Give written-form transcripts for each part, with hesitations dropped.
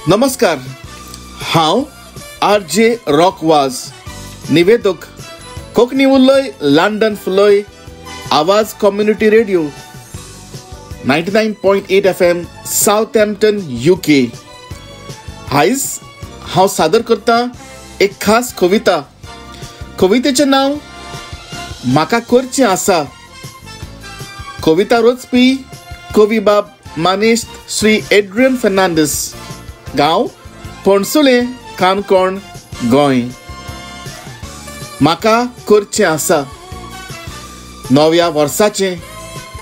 नमस्कार, हांव R J rock वाज, निवेदक, कोंकणी उलय London फुलय, Awaaz community radio 99.8 FM Southampton UK. आयज हांव सादर करता एक खास कविता. कवितेचें नांव म्हाका करचें आसा. कविता रचपी कवी बाब मानेस्त श्री एड्रियन फर्नांडीस, गांव पणसुलें, काणकोण, गोंय. म्हाका करचें आसा. नव्या वर्साचें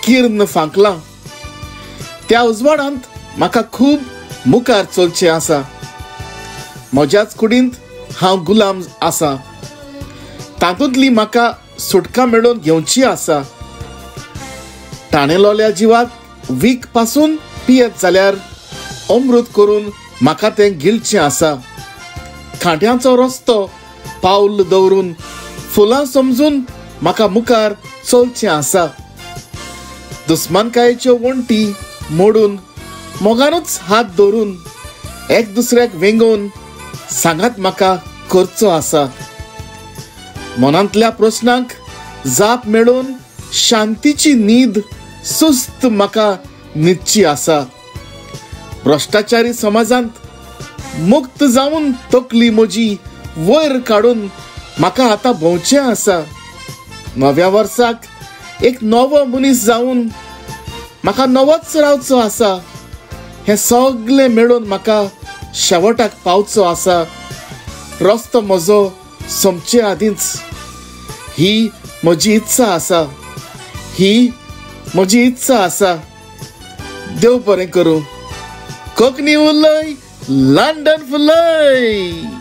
किर्ण फांकलां, त्या उजवाडांत म्हाका खूब मुखार चलचें आसा. म्हज्याच कुडींत हांव गुलाम आसा, तातूंतली म्हाका सुटका मेळोवन घेवची आसा. ताणेलोल्या जिवाक वीख पासून पियेत जाल्यार अमृत करून म्हाका तें गिळचें आसा. कांट्यांचो रस्तो पावल दवरून फुलां समजून म्हाका मुखार चलचें आसा. दुस्मानकायेच्यो वण्टी मोडून मोगानूच हात धरून एक दुसऱ्याक वेंगोवन सांगात म्हाका करचो आसा. मनांतल्या प्रस्नांक जाप मेळोवन शांतीची न्हीद सुस्त म्हाका न्हिदची आसा. भ्रश्टाचारी समाजांत मुक्त जावन तकली म्हजी वयर काडून म्हाका आतां भोंवचें आसा. नव्या वर्साक एक नवो मनीस जावन म्हाका नवोच रावचो आसा. हें सगळें मेळून म्हाका शेवटाक पावचो आसा. रस्तो म्हजो सोंपचे आदींच ही म्हजी इत्सा आसा, ही म्हजी इत्सा आसा. देव बरें करूं. कोंकणी उलय, लंडन फुलय.